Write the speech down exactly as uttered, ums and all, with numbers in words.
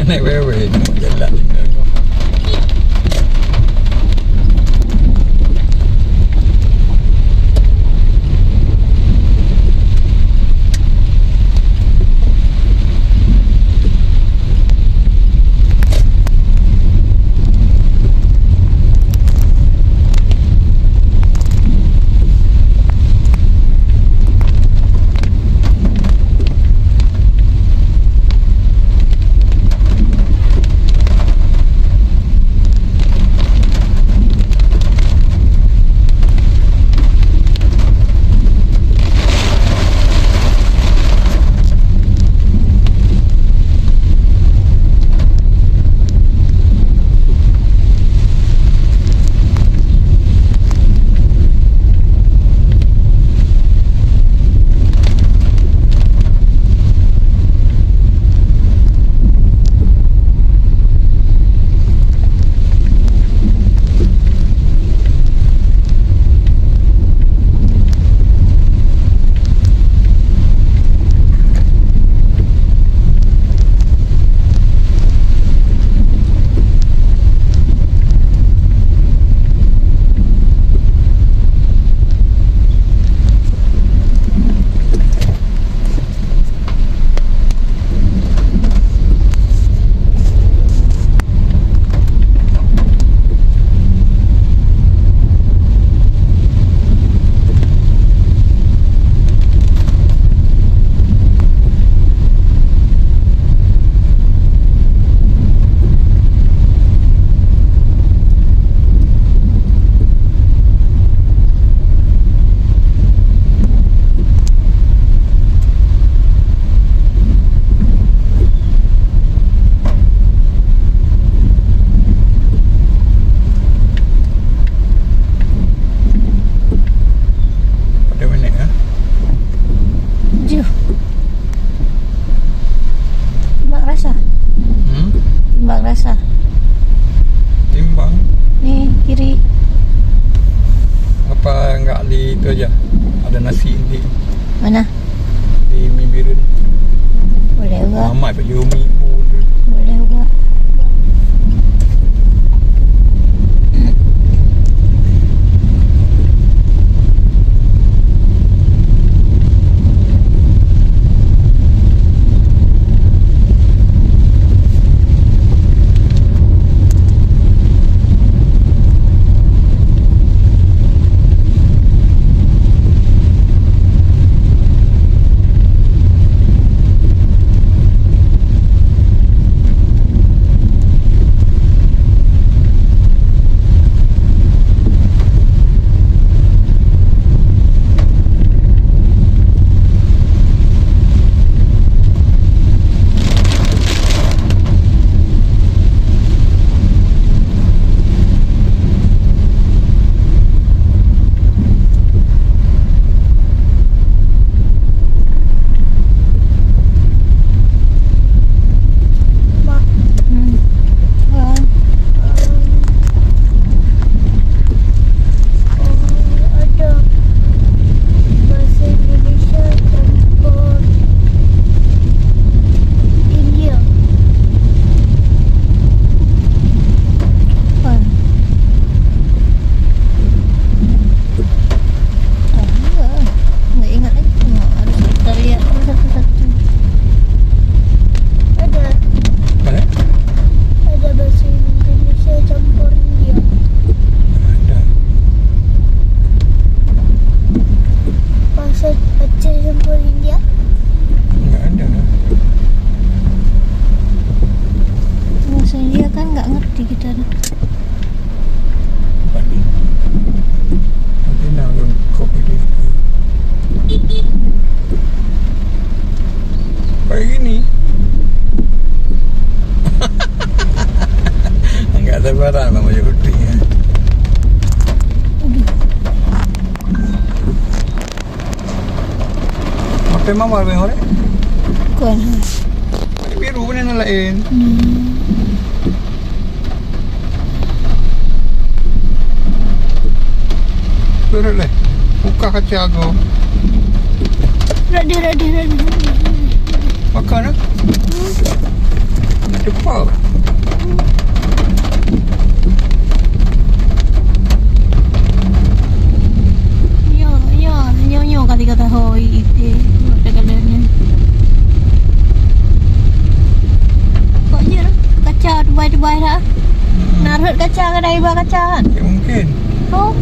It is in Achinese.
Naik wewe, jalan. Pada minit, ha? Tujuh. Timbang rasa. Hmm? Timbang rasa. Timbang? Ni, kiri. Apa enggak di itu aja? Ada nasi di Mana? Di mi bireuen. Boleh juga. Mamat bak jumik pun. Boleh juga. Mak. Hmm. Wan. Ada bahasa Indonesia campur India. Apa? Tahu lah. Nggak ingat lagi. Tengok, harus kita lihat dulu satu-satu. Ada. Mana? Ada bahasa Indonesia campur India. Ada. Bahasa Aceh campur India. Nggak ada. Bahasa India kan nggak ngerti kita dah. Nanti nak lengkap dia. Pagi ni. Enggak sabaran nak masuk putih, ya. Apa memang warna orang? Bukan. Ada biru pun yang lain. Hmm. Turun leh. Buka kaca aku. Ready, ready, ready. Makan, ah? Hmm. Cepat. Nyoe, nyoe, nyoe, nyoe ka tiga tahun, ih, eh, nyoe dah kalian ni. Kok je kaca tubai-tubai dah. Nah, rhot kaca ka dah iba kaca kan? Ya, mungkin. Oh.